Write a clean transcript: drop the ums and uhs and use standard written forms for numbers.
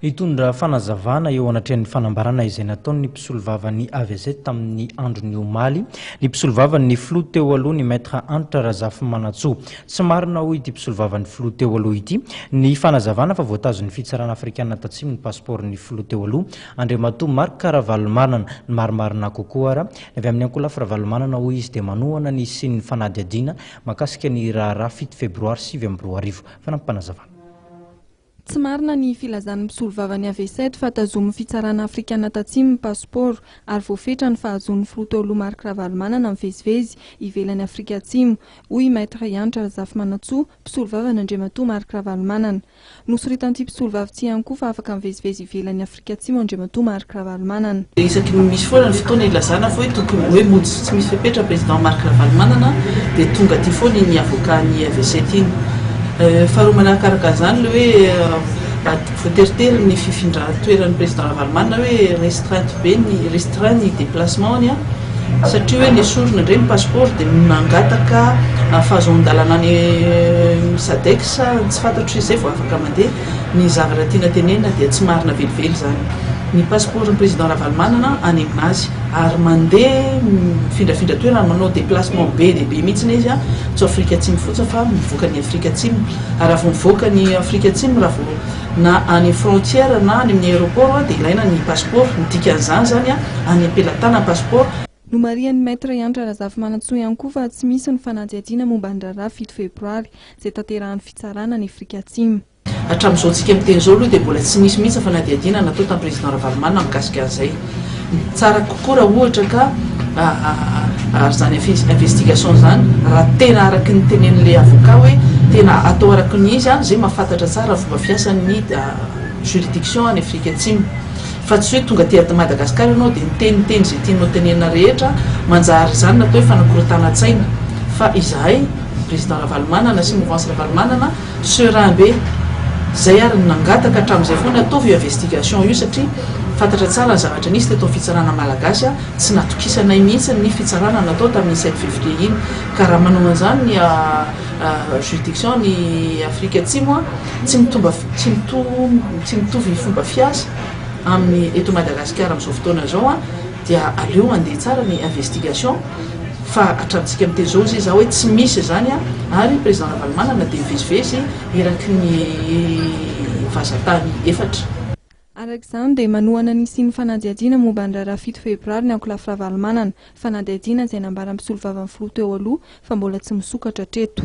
Nitondra fanazavana eo anatrehan'ny fanambarana izay nataon'ny mpisolovavan'ny AVZ tamin'ny andron'ny omaly ny mpisolovavan'ny filoha teo aloha ny Maître Hanitra Razafimanantsoa. Tsy marina hoy ity mpisolovavan'ny filoha teo aloha ity ny fanazavana fa voatazon'ny fitsarana afrikana tatsimo ny pasipaoron'ny filoha teo aloha Andriamatoa Marc Ravalomanana. Ny marimarina kokoa ara, ny avy amin'ny ankolafy Ravalomanana hoy izy dia manohana ny hisian'ny fanadihadiana mahakasika ny raharaha 7 febroary 2009. Fanampim-panazavana. Tsy marina ny filazan'ny mpisolovavan'ny AVCED fa tazomin'ny fitsarana afrikana tatsimo ny pasipaoro ary voafetra ny fahazoan'ny filoha teo aloha Marc Ravalomanana mivezivezy ivelan'i Afrika Atsimo, hoy i Maître Hanitra Razafimanantsoa, mpisolovavan'Andriamatoa Marc Ravalomanana. Nosoritan'ity mpisolovava ity ihany koa fa afaka mivezivezy ivelan'i Afrika Atsimo Andriamatoa Marc Ravalomanana. Isaky ny misy foana ny fotoana ilazana fa hoe tokony hoe mody tsy misy fepetra Président Marc Ravalomanana dia tonga aty foana iny avocat ny AVC iny. Faharoa manarakaraka an'izany ilay hoe voateritery ny fifindran-toeran'ny Président Ravalomanana hoe restreinte be ny restreint ny déplacement-ny satria hoe nesorina indray ny passeport dia mangataka fahazoan-dalana any Sadec tsy fantatro izay vao afaka mandeha. Ny zavatra tiana tenenina dia tsy marina velively izany. Ny passeport-n'ny Président Ravalomanana any aminazy ary mandeha mifindrafindra toerana, manao déplacement be dia be mihitsy izy, tsy ao Afrika Atsimo fotsiny fa mivoaka ny Afrika Atsimo. Ary raha vao mivoaka ny Afrika Atsimo, raha vao na any frontière na any amin'ny aéroport dia ilaina ny passeport. Ny dikan'izany izany any am-pelatanana ny passeport. Nomarihan'ny Maître Hanitra Razafimanantsoa ihany koa fa tsy misy ny fanadihadiana momba ny raharaha 7 febroary izay tanterahan'ny fitsarana any Afrika Atsimo. Hatramin'izao tsika miteny izao aloha dia mbola tsy nisy mihitsy ny fanadihadiana natao tamin'ny Président Ravalomanana mikasika an'izay. Tsara kokoa raha ohatra ka ary izany investigation izany raha tena araky ny tenenin'ilay avocat hoe tena atao araky ny izy izay mahafantatra tsara ny fomba fiasan'ny juridiction any Afrika Atsimo. Fa tsy hoe tonga aty Madagasikara ianao dia miteniteny izay tianao tenenina rehetra, manjary izany ny atao hoe fanakorontanan-tsaina. Fa izahay, Président Ravalomanana sy Mouvance Ravalomanana, Serein be. Zay ary no nangataka hatramin'izay foana ataovy io investigation io satria fantatra tsara ny zavatra nisy teto amin'ny fitsarana malagasy a, tsy natokisanay mihitsy ny fitsarana natao tamin'iny 7 février iny ka raha manao an'izany ny juridiction ny Afrika Atsimo a, tsy mitomba tsy tsy mitovy fomba fiasa amin'ny eto Madagasikara amin'izao fotoana izao a, dia aleo handeha tsara ny investigation. Fa hatramintsika miteny izao hozy izaho hoe tsy misy izany ary Président Ravalomanana dia mivezivezy eraky ny vazantany efatra. Araka izany dia manohana ny hisian'ny fanadihadiana momba ny raharaha 7 febroary ny ankolafy Ravalomanana, fanadihadiana izay nambaran'ny mpisolovavan'ny filoha teo aloha fa mbola tsy misokatra hatreto.